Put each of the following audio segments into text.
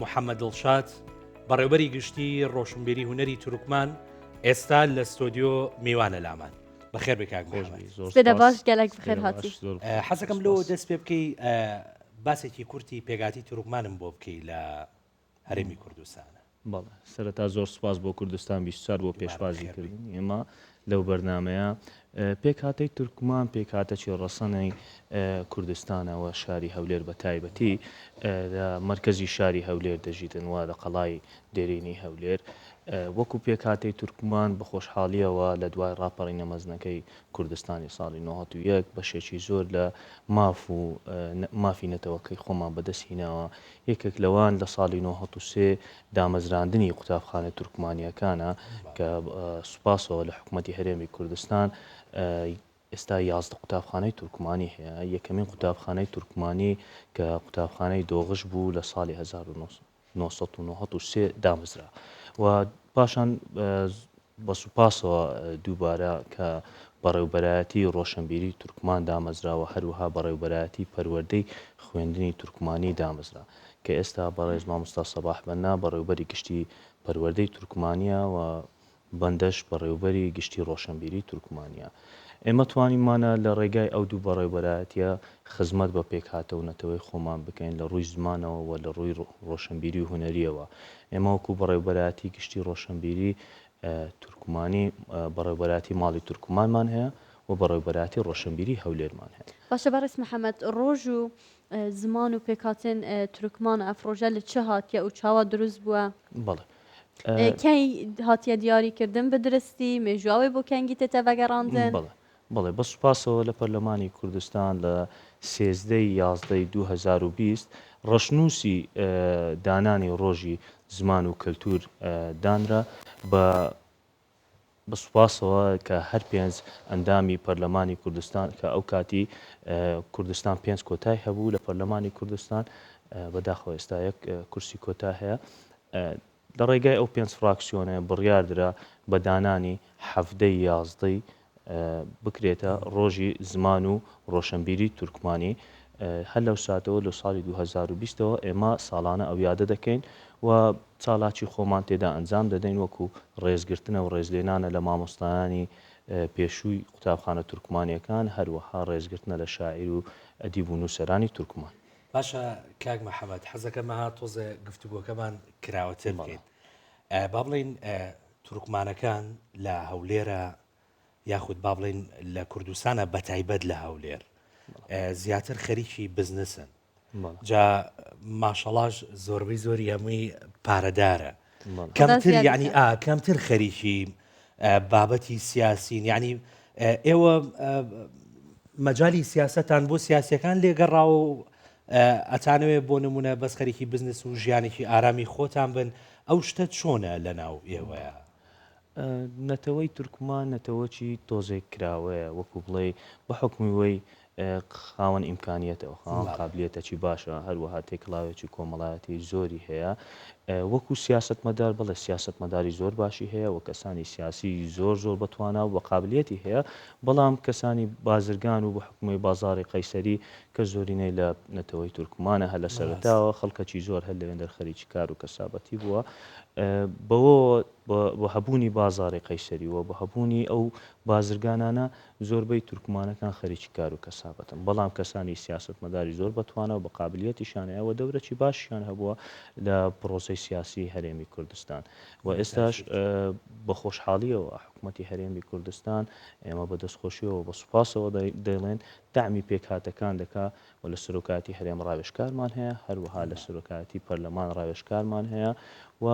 محەممەد دڵشاد بەڕێوبەری گشتی ڕۆشنبیری هونەری تورکمان ئێستا لە ستۆدیۆ میوانە لامان. بەخێر بێ کاک محەممەد. سپێدە باش گەلەک بخێر هاتی. حەزەکەم لەوە دەست پێ بکەی باسێکی کورتی پێگاتی تورکمانم بۆ بکەی لە هەرێمی کوردستانە. بەڵێ سەرەتا زۆر سوپاس بۆ کوردستان 24 بۆ پێشوازی کردنی ئێمە لەو بەرنامەیە. پێکهاتەی تورکمان پێکهاتەکی ڕەسەنی کوردستانە و شاری هەولێر بە تایبەتی لە مەرکەزی شاری هەولێر دەژیتن و لە قەڵای دێرینی هەولێر. وەکو پێکهاتەی تورکمان بە خۆشحاڵیەوە لە دوای ڕاپەڕینە مەزنەکەی کوردستانی ساڵی 91 بەشێکی زۆر لە ماف و مافی نەتەوەکەی خۆمان بەدەست هیناوە. یەکێک لەوان لە ساڵی 93 دامەزراندنی قوتابخانە تورکمانیەکانە کە سوپاسەوە لە حکومەتی هەرێمی کوردستان ئێستا 11 قوتابخانەی تورکمانی هەیە. یەکەمین قوتابخانەی تورکمانی کە قوتابخانەی دۆغش بوو لە ساڵی 1993 دامەزرا و پاشان بە سوپاسەوە دووبارە کە بەڕێوبەرایەتی ڕۆشنبیری تورکمان دامەزرا و هەروەها بەڕێوبەرایەتی پەروەردەی خوێندنی تورکمانی دامەزرا کە ئێستا بەڕێز مامۆستا سەباح بەننا بەڕێوبەری گشتی پەروەردەی تورکمانیە و بەندەش بەڕێوبەری گشتی ڕۆشنبیری تورکمانیە. ئێمە توانیمانە لە ڕێگای ئەو دوو بەڕێوبەرایەتیە خزمەت بە پێکهاتە و نەتەوەی خۆمان بکەین لە ڕووی زمانەوە و لە ڕووی ڕۆشنبیری و هونەریەوە. ئێمە وەکو بەڕێوبەرایەتی گشتی ڕۆشنبیری تورکمانی بەڕێوبەرایەتی ماڵی تورکمانمان هەیە و بەڕێوبەرایەتی ڕۆشنبیری هەولێرمان هەیە. باشە بەڕێز محەمەد ڕۆژ و زمان و پێکهاتن تورکمان ئەف ڕۆژە لە چ هاتیە و چاوا دروست بووە؟ بەڵێ. کەی هاتیە دیاری کردن بە درستی مێژوو ئەوێ بۆ کەنگی تێتە ڤەگەڕاندن؟ بەڵێ بەڵێ بە سوپاسەوە لە پەرلەمانی کوردستان لە 13 ی 11 ی 2020 ڕەشنووسی دانانی ڕۆژی زمان و کەلتوور دانرا بە بە سوپاسەوە کە هەر پێنج ئەندامی پەرلەمانی کوردستان کە ئەو کاتی کوردستان پێنج کۆتای هەبوو لە پەرلەمانی کوردستان بەداخەوە ئێستا یەک کورسی کۆتا هەیە لە ڕێگای ئەو پێنج فراکسیۆنە بڕیاردرا بە دانانی حەڤدەی یازدەی بکرێتە ڕۆژی زمان و ڕۆشنبیری تورکمانی، هەر لەو ساتەوە لە ساڵی 2020 ەوە ئێمە ساڵانە ئەو یادە دەکەین و چالاکی خۆمان تێدا ئەنجام دەدەین وەکو ڕێزگرتنە و ڕێزلێنانە لە مامۆستایانی پێشووی قوتابخانە تورکمانیەکان، هەروەها ڕێزگرتنە لە شاعیر و ئەدیب و نووسەرانی تورکمان. باشە کاک محەمەد حەزەکەم ئەها تۆزێ گفتوگۆکەمان کراوەتر بکەین. با بڵێین تورکمانەکان لە هەولێرە یاخود با بڵێین لە کوردستانە بەتایبەت لە هەولێر زیاتر خەریکی بزنسن جا ماشەڵاش زۆربەی زۆری هەمووی پارەدارە کەمتر یعنی ئا کەمتر خەریکی بابەتی سیاسین یعنی ئێوە مەجای سیاستان بۆ سیاسەکان لێگەڕاوە و ئەتانەوێ بۆ نمونە بەس خەریکی بزنس و ژیانێکی ئارامی خۆتان بن ئەو شتە چۆنە لە ناو ئێوەیە؟ نەتەوەی تورکمان نەتەوەکی تۆزێک کراوەیە وەکو بڵێی بە حوکمی وەی خاوەن ئیمکانیەتە و خاوەن قابلیەتەکی باشە هەروەها تێکڵاوێکی کۆمەڵایەتی زۆری هەیە وەکو سیاسەتمەدار بەڵێ سیاسەتمەداری زۆر باشی هەیە و کەسانی سیاسی زۆر زۆر بەتوانا و بە قابلیەتی هەیە بەڵام کەسانی بازرگان و بە حکومی بازاری قەیسەری کە زۆرینەی لە نەتەوەی تورکمانە هەر لە سەرەتاوە خەڵکەکی زۆر هەر لەوێندەر خەریکی کار و کەسابەتی بووە بەوەوە بە هەبوونی بازاڕی قەیسەری و بە هەبوونی ئەو بازرگانانە زۆربەی تورکمانەکان خەریکی کار و کەسابەتن بەڵام کەسانی سیاسەتمەداری زۆر بەتوانا و بە قابلیەتیشیان هەیە و دەورەکی باشیان هەبووە لە پرۆسەی سیاسی هەرێمی کوردستان و ئێستاش بە خۆشحاڵیەوە حکومەتی هەرێمی کوردستان ئێمە بە دەستخۆشیەوە بە سوپاسەوە دەیڵێن دەعمی پێکهاتەکان دەکا و لە سەرۆکایەتی هەرێم ڕاوێژکارمان هەیە، هەروەها لە سەرۆکایەتی پەرلەمان ڕاوێژکارمان هەیە و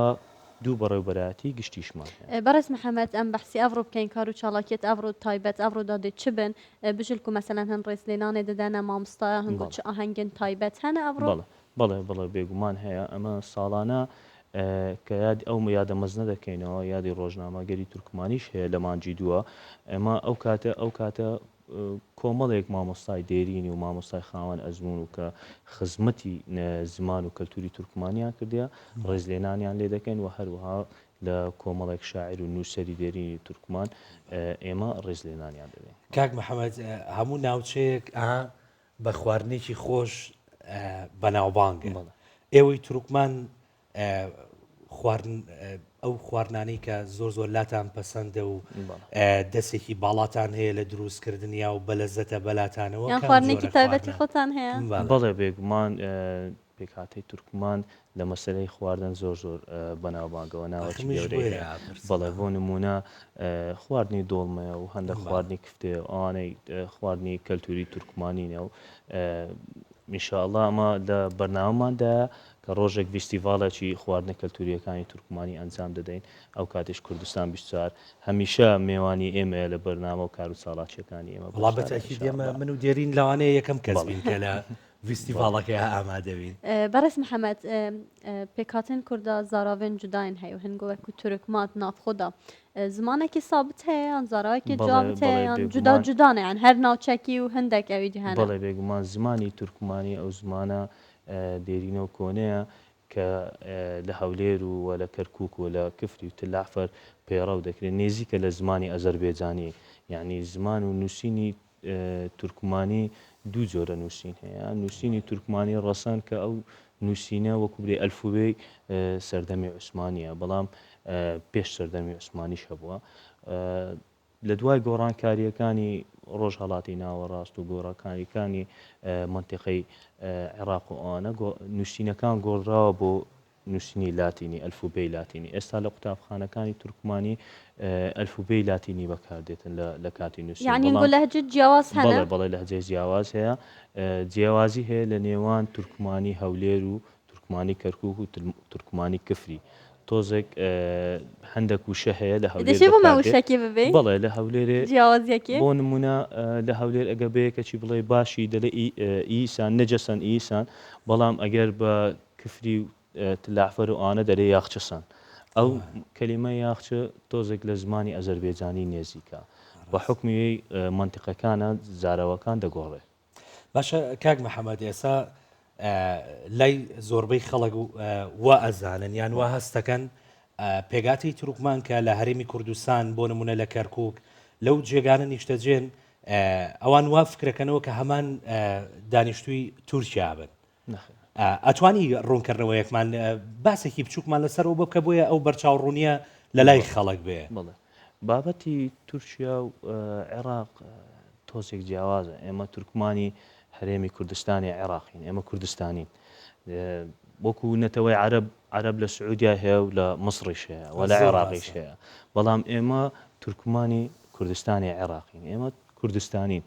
دوو بەڕێوبەرایەتی گشتیشمان هەیە. بەڕێز محەمەد ئەم بەحسی ئەڤڕۆ بکەین کار و چاڵاکیەت ئەڤڕۆ تایبەت ئەڤڕۆ دا دێ چ بن بژل کو مەسەلەن هەن ڕێزلێنانێ ددەنە مامۆستایا هەن گو چ ئاهەنگن تایبەت هەنە ئەڤڕۆ؟ بەڵێ بەڵێ بەڵێ بێگومان هەیە ئەمە ساڵانە کە یادی ئەو یادە مەزنە دەکەینەوە یادی ڕۆژنامەگەری تورکمانیش هەیە لە مانگی دووە ئێمە ئەو کاتە ئەو کاتە کۆمەڵێک مامۆستای دێرینی و مامۆستای خاوەن ئەزموون و کە خزمەتی زمان و کەلتوری تورکمانیان کردیە ڕێزلێنانیان لێ دەکەین و هەروەها لە کۆمەڵێک شاعیر و نووسەری دێرینی تورکمان ئێمە ڕێزلێنانیان دەدەین. کاک محەمەد هەموو ناوچەیەک ئا بە خواردنێکی خۆش بەناوبانگە ئێوەی تورکمان. خواردن ئەو خواردنانەی کە زۆر زۆر لاتان پەسەندە و دەستێکی باڵاتان هەیە لە دروستکردنیا و بەلەزەتە بەلاتانەوە یان خواردنێکی تایبەتی خۆتان هەیە؟ بەڵێ بێگومان پێکهاتەی تورکمان لە مەسەلەی خواردن زۆر زۆر بەناوبانگەوە ناوەکی گەورەی هەیە بەڵێ بۆ نمونە خواردنی دۆڵمەیە و هەندە خواردنی کفتێ ئەوانەی خواردنی کەلتوری تورکمانینە و ئینشاءاللە ئەمە لە بەرنامەماندایە کە ڕۆژێک ڤیستیڤاڵێکی خواردنە کەلتورییەکانی تورکمانی ئەنجام دەدەین، ئەو کاتیش کوردستان 24 هەمیشە مێوانی ئێمەیە لە بەرنامە و کار و چاڵاکییەکانی ئێمە وەڵا بە تەئکید ئێمە من و دێرین لەوانەیە یەکەم کەس بین کە لە ڤیستیڤاڵەکەیا ئامادە بین. بەڕێز محەمەد، پێکهاتن کوردا زاراڤێن جوداین هەیە و هەنگۆ وەکوو تورکمات ناوخۆدا زمانێکی سابت هەیە یان زاراوەیەکی جابت هەیە یان جودا جودانە یان هەر ناوچەکی و هەندێک ئەوی دی هەنە؟ بەڵێ بێگومان زمانی تورکمانی ئەو زمانە دێرینە و کۆنەیە کە لە هەولێر و لە کەرکوک و لە کفری و تلەعفەر پەیڕەو دەکرێت نێزیکە لە زمانی ئەزەربێجانی یانی زمان و نووسینی تورکمانی دوو جۆرە نووسین هەیە نووسینی تورکمانی ڕەسەن کە ئەو نووسینە وەکو برێ ئەلفوبێی سەردەمی عوسمانیە بەڵام پێش سەردەمی عوسمانیش هەبووە لە دوای گۆڕانکارییەکانی ڕۆژهەڵاتی ناوەڕاست و گۆڕاکارییەکانی مەنتیقەی عێڕاق و ئەوانە نووسینەکان گۆڕدراوە بۆ نووسینی لاتینی، ئەلفوبێی لاتینی. ئێستا لە قوتابخانەکانی تورکمانی ئەلفوبێی لاتینی بەکاردێتن لە کاتی نووسین. یانی بۆ لەهجە جیاواز هەنە؟ بەڵێ، بەڵێ لەهجەی جیاواز هەیە. جیاوازی هەیە لە نێوان تورکمانی هەولێر و تورکمانی کەرکوک و تورکمانی کفری تۆزێک هەندێک وشە هەیە لە هەولێر دەشێ بۆمان وشەکی ببەی؟ بەڵێ لە هەولێرێ جیاوازیەکی؟ بۆ نمونە لە هەولێر ئەگەر بە یەکەکی بڵێ باشی دەلێ ئیسان نەجەسەن ئیسان بەڵام ئەگەر بە کفری و تلەعفەر و ئەوانە دەلێ یاخچەسەن ئەو کەلیمە یاخچە تۆزێک لە زمانی ئەزەربێجانی نێزیکە بە حوکمی مەنتیقەکانە زاراوەکان دەگۆڕێ. باشە کاک محەممەد ئێسا لای زۆربەی خەڵک وا ئەزانن یان وا هەستەکەن پێگاتی تورکمان کە لە هەرێمی کوردستان بۆ نمونە لە کەرکک لەو جێگانە نیشتەجێن ئەوان وا فکرەکەنەوە کە هەمان دانیشتووی تورکیا بن ئەتوانی ڕوونکردنەوەیەکمان باسێکی بچووکمان لەسەرەوە بکە بۆیە ئەو بەرچاو ڕوونیە لە لای خەڵک بێ. بەڵێ بابەتی تورکیا و عێراق تۆزێک جیاوازە ئێمە تورکمانی هەرێمی کوردستانی عێراقین ئێمە کوردستانین وەکو نەتەوەی عەرەب عەرەب لە سعودیا هەیە و لە مصریش هەیە و لە عێراقیش هەیە بەڵام ئێمە تورکمانی کوردستانی عێراقین ئێمە کوردستانین.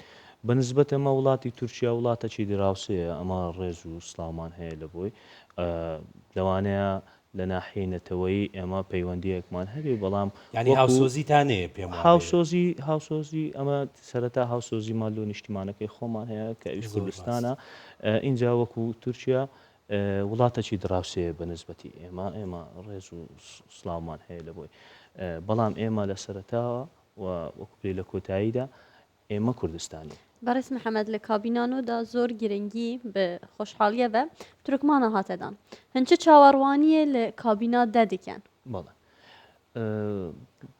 بە نسبەت ئەمە وڵاتی تورکیا وڵاتەکی دراوسێیە ئەمە ڕێز و سڵاومان هەیە لە بۆی. لەوانەیە لە ناحیەی نەتەوەیی ئێمە پەیوەندییەکمان هەبێ بەڵام یانی هاوسۆزیتان هەیە پێم وابێ. هاوسۆزی هاوسۆزی ئەمە سەرەتا هاوسۆزیمان لۆ نیشتیمانەکەی خۆمان هەیە کە ئەویش کوردستانە. ئینجا وەکوو تورکیا وڵاتەکی دراوسێیە بە نسبەتی ئێمە ئێمە ڕێز و سڵاومان هەیە لە بۆی. بەڵام ئێمە لە سەرەتاوە و وەکو پێی لە کۆتاییدا ئێمە کوردستانین. بەڕێز محەمەد لە کابینانۆ دا زۆر گرنگی بە خۆشحاڵیە ڤە تورکمانا هاتە دان. هن چ چاوەڕوانیێ لە کابینا دە دکەن؟ بەڵێ.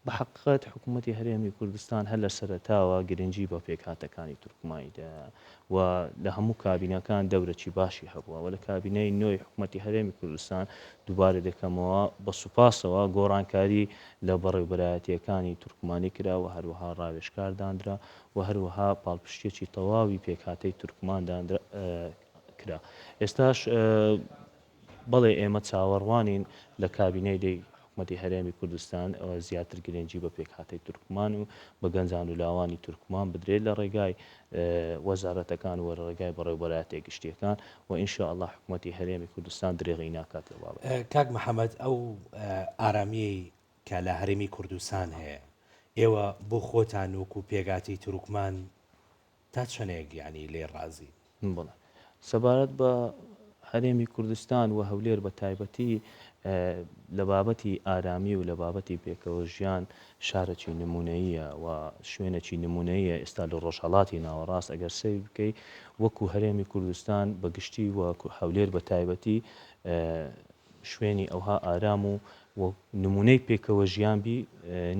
بە حەقیقەت حکوومەتی هەرێمی کوردستان هەر لە سەرەتاوە گرنگی بە پێکهاتەکانی تورکمانی دایە و لە هەموو کابینەکان دەورەکی باشی هەبووە و لە کابینەی نۆی حکوومەتی هەرێمی کوردستان دووبارە دەکەمەوە بە سوپاسەوە گۆڕانکاری لە بەڕێوبەرایەتییەکانی تورکمانی کرا و هەروەها ڕاوێژکار دانرا و هەروەها پاڵپشتییەکی تەواوی پێکهاتەی تورکمان دانرا کرا. ئێستاش بەڵێ ئێمە چاوەڕوانین لە کابینەی دەی حکومەتی هەرێمی کوردستان زیاتر گرنگی بە پێکهاتەی تورکمان و بە گەنجان و لاوانی تورکمان بدرێت لە ڕێگای وەزارەتەکان و لە ڕێگای بەڕێوبەرایەتیە گشتیەکان و ان شاء اللە حکومەتی هەرێمی کوردستان درێغی ناکات لەو بابەتە. کاک محەمەد ئەو ئارامیەی کە لە هەرێمی کوردستان هەیە ئێوە بۆ خۆتان وەکو پێکهاتەی تورکمان تا چەنێک یانی لێی ڕازین؟ بەڵێ. سەبارەت بە هەرێمی کوردستان و هەولێر بە تایبەتی لە بابەتی ئارامی و لە بابەتی پێکەوە ژیان شارەکی نمونەییە و شوێنەکی نمونەییە ئێستا لە ڕۆژهەڵاتی ناوەڕاست ئەگەر سەیر بکەی وەکو هەرێمی کوردستان بە گشتی و هەولێر بە تایبەتی شوێنی ئەوها ئارام و و نمونەی پێکەوە ژیان بی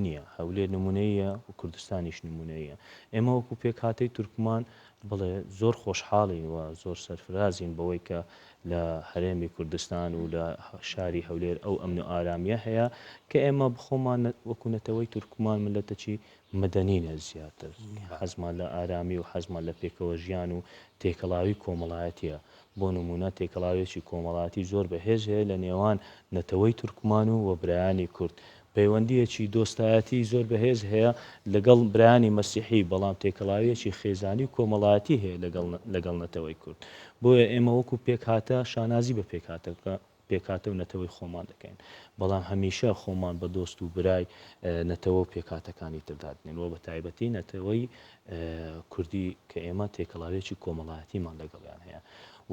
نییە. هەولێر نمونەییە و کوردستانیش نمونەییە. ئێمە وەکو پێکهاتەی تورکمان. بەڵێ زۆر خۆشحاڵین و زۆر سەرفرازین بەوەی کە لە هەرێمی کوردستان و لە شاری هەولێر ئەو ئەمن و ئارامییە هەیە کە ئێمە بخۆمان وەکو نەتەوەی تورکمان میللەتەکی مەدەنینە زیاتر حەزمان لە ئارامی و حەزمان لە پێکەوە ژیان و تێکەڵاوی کۆمەڵایەتیە بۆ نمونە تێکەڵاویەکی کۆمەڵاتی زۆر بەهێز هەیە لە نێوان نەتەوەی تورکمان و و برایانی کورد پەیوەندییەکی دۆستایەتی زۆر بەهێز هەیە لەگەڵ برایانی مەسیحی، بەڵام تێکەڵاوییەکی خێزانی و کۆمەڵایەتی هەیە لەگەڵ لەگەڵ نەتەوەی کورد. بۆیە ئێمە وەکو پێکهاتە شانازی بە پێکهاتەکە پێکهاتە و نەتەوەی خۆمان دەکەین، بەڵام هەمیشە خۆمان بە دۆست و برای نەتەوە و پێکهاتەکانی تر دادنێین و بە تایبەتی نەتەوەی کوردی کە ئێمە تێکەڵاوییەکی کۆمەڵایەتیمان لەگەڵیان هەیە.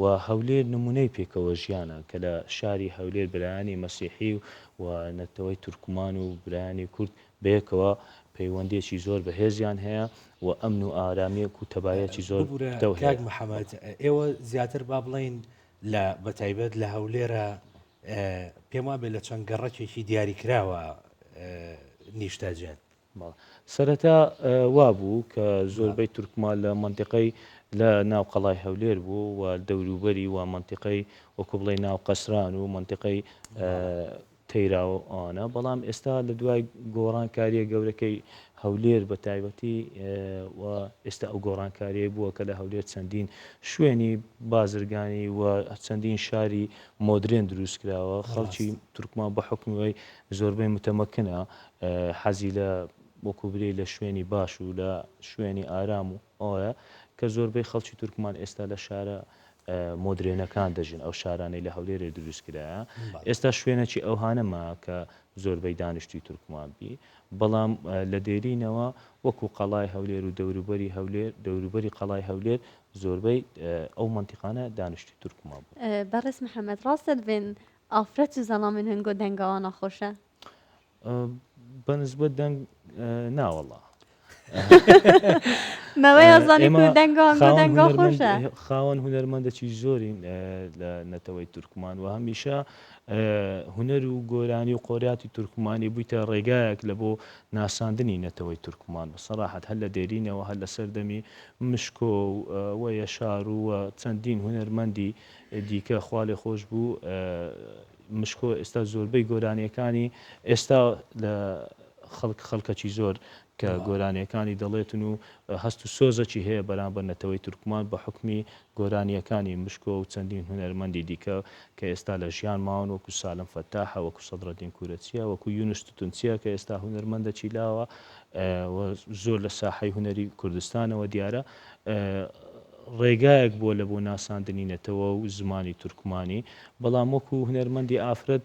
و هەولێر نمونەی پێکەوە ژیانە کە لە شاری هەولێر برایانی مەسیحی و نەتەوەی تورکمان و برایانی کورد بەیەکەوە پەیوەندیەکی زۆر بەهێزیان هەیە و ئەمن و ئارامیەک و تەبایەکی زۆر ببورە پتەو کاک هەیە. محەمەد ئێوە زیاتر با بڵێین لە بەتایبەت لە هەولێرە پێم وابێ لە چەند گەڕەکێکی دیاریکراوە نیشتەجێن. بەڵێ سەرەتا وابوو کە زۆربەی تورکمان لە مەنتیقەی لە ناو قەڵای هەولێر بوو و دەوروبەری و مەنتیقەی وەکو بڵێی ناو قەسران و مەنتیقەی تەیرا و ئەوانە بەڵام ئێستا لە دوای گۆڕانکاریە گەورەکەی هەولێر بە تایبەتی و ئێستا ئەو گۆڕانکاریە بووە کە لە هەولێر چەندین شوێنی بازرگانی و چەندین شاری مۆدرێن دروست کراوە خەڵکی تورکمان بە حکومی زۆربەی متەمەکنە حەزی لە وەکو برێی لە شوێنی باش و لە شوێنی ئارام و ئەوەیە کە زۆربەی خەڵکی تورکمان ئێستا لە شارە مۆدرێنەکان دەژین ئەو شارانەی لە هەولێرێ دروست کرایە ئێستا شوێنەکی ئەوها نەما کە زۆربەی دانیشتوی تورکمان بی بەڵام لە دێرینەوە وەکو قەڵای هەولێر و دەوروبەری هەولێر دەوروبەری قەڵای هەولێر زۆربەی ئەو مەنتیقانە دانیشتوی تورکمان بوون. بەڕێز محەمەد ڕاستە دبێن ئافرەت و زەڵامن هنگۆ دەنگاوە ناخۆشە؟ بە نسبەت دەنگ ناوەڵا. مەوەیە زانی کو دەنگا هەنگۆ دەنگا خۆشە. خاوەن هونەرمەندەکی زۆرین لە نەتەوەی تورکمان و هەمیشە هونەر و گۆرانی و قۆریاتی تورکمانی بوویتە ڕێگایەک لە بۆ ناساندنی نەتەوەی تورکمان بە سەراحەت هەر لە دێرینەوە هەر لە سەردەمی مشکۆ و یەشار و چەندین هونەرمەندی دیکە خوا لێ خۆش بوو مشکۆ ئێستا زۆربەی گۆرانیەکانی ئێستا لە خەڵک خەڵکەکی زۆر کە گۆرانیەکانی دەڵێتن و هەست و سۆزەکی هەیە بەرامبەر نەتەوەی تورکمان بە حکمی گۆرانیەکانی مشکۆ و چەندین هونەرمەندی دیکە کە ئێستا لە ژیان ماون وەکو سالم فەتاحە وەکو سەدرەدین کورەچیە وەکو یونس توتنچیە کە ئێستا هونەرمەندەکی لاوە و زۆر لە ساحەی هونەری کوردستانەوە دیارە ڕێگایەک بووە لە بۆ ناساندنی نەتەوە و زمانی تورکمانی، بەڵام وەکو هونەرمەندی ئافرەت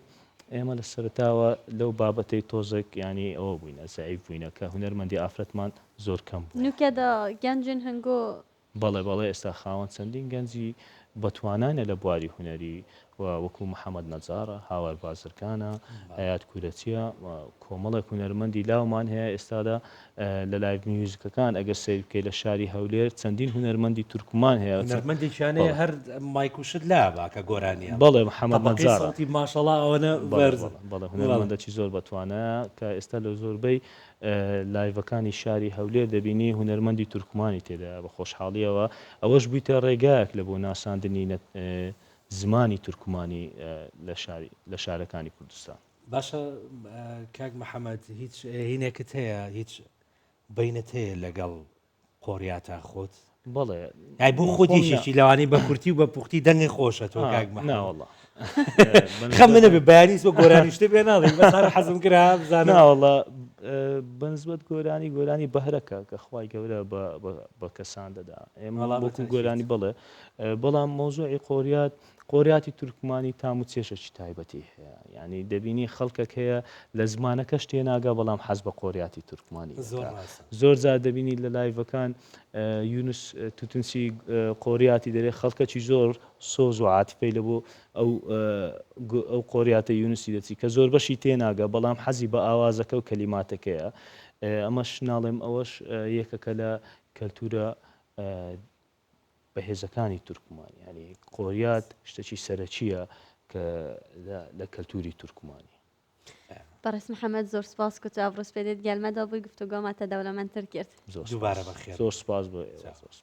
ئێمە لە سەرەتاوە لەو بابەتەی تۆزێک یانی ئەوە بووینە زەعیف بووینە کە هونەرمەندی ئافرەتمان زۆر کەم بووە. نوکەدا گەنجن هەنگۆ. بەڵێ بەڵێ ئێستا خاوەن چەندین گەنجی بەتوانانە لە بواری هونەری و وەکو محەمەد نەجاڕە، هاوار بازرگانە، ئەیاد کورەچیە و کۆمەڵێک هونەرمەندی لاومان هەیە ئێستادا لە live music ەکان ئەگەر سەیر بکەی لە شاری هەولێر چەندین هونەرمەندی تورکمان هەیە هونەرمەندێکیان هەیە هەر مایک و شت لابا کە گۆرانیە بەڵێ محەمەد تەبەقەی نەجاڕە سەوتی ماشەڵا ئەوەنە بەڵێ بەرزە بەڵێ بەڵێ بەڵێ هونەرمەندەکی زۆر بەتوانایە کە ئێستا لە زۆربەی live ەکانی شاری هەولێر دەبینی هونەرمەندی تورکمانی تێدایە بە خۆشحاڵیەوە ئەوەش بوویتە ڕێگایەک لە بۆ ناساندنی زمانی تورکمانی لە شاری لە شارەکانی کوردستان. باشە کاک محەمەد هیچ هینێکت هەیە هیچ بینت هەیە لەگەڵ قۆریاتا خۆت؟ بەڵێ ئای بۆ خۆت یەکێکی لەوانەی بە کورتی و بە پوختی دەنگی خۆشە تۆ کاک محەمەد. ناوەڵا خەم نەبێ بەیانی بۆ گۆرانی شتێ پێ ناڵێ بەس هەر حەزم کرا بزانم. ناوەڵا بەنسبەت گۆرانی گۆرانی بەهرەکە کە خوای گەورە بە کەسان دەدا ئێمە وەکو گۆرانی بەڵێ بەڵام مەوزوعی قۆریات قۆریاتی تورکمانی تام و چێشەکی تایبەتی هەیە یعنی دەبینی خەڵکەک هەیە لە زمانەکەش تێناگا بەڵام حەز بە قۆریاتی تورکمانی زۆر جار دەبینی لە live ەکان یونس توتنسی قۆریاتی دەرێ خەڵکەکی زۆر سۆز و عاتفەی لە بۆ ئەو ئەو قۆریاتە یونسی دەچی کە زۆر بەشی تێناگە بەڵام حەزی بە ئاوازەکە و کەلیماتەکەیە ئەمەش ناڵێم ئەوەش یەکەکە لە کەلتورە بەهێزەکانی تورکمان یانی قۆریات شتەکی سەرەکیە کە لە کەلتوری تورکمانی. بەڕێز محەمەد زۆر سپاس کو تو ئەڤ ڕۆز پێدێت گەل مەدا بووی گفتوگۆما تە دەولەمەندتر کرد. دووبارە بەخێر. زۆر سپاس بۆ ئێوە. زۆر سپاس.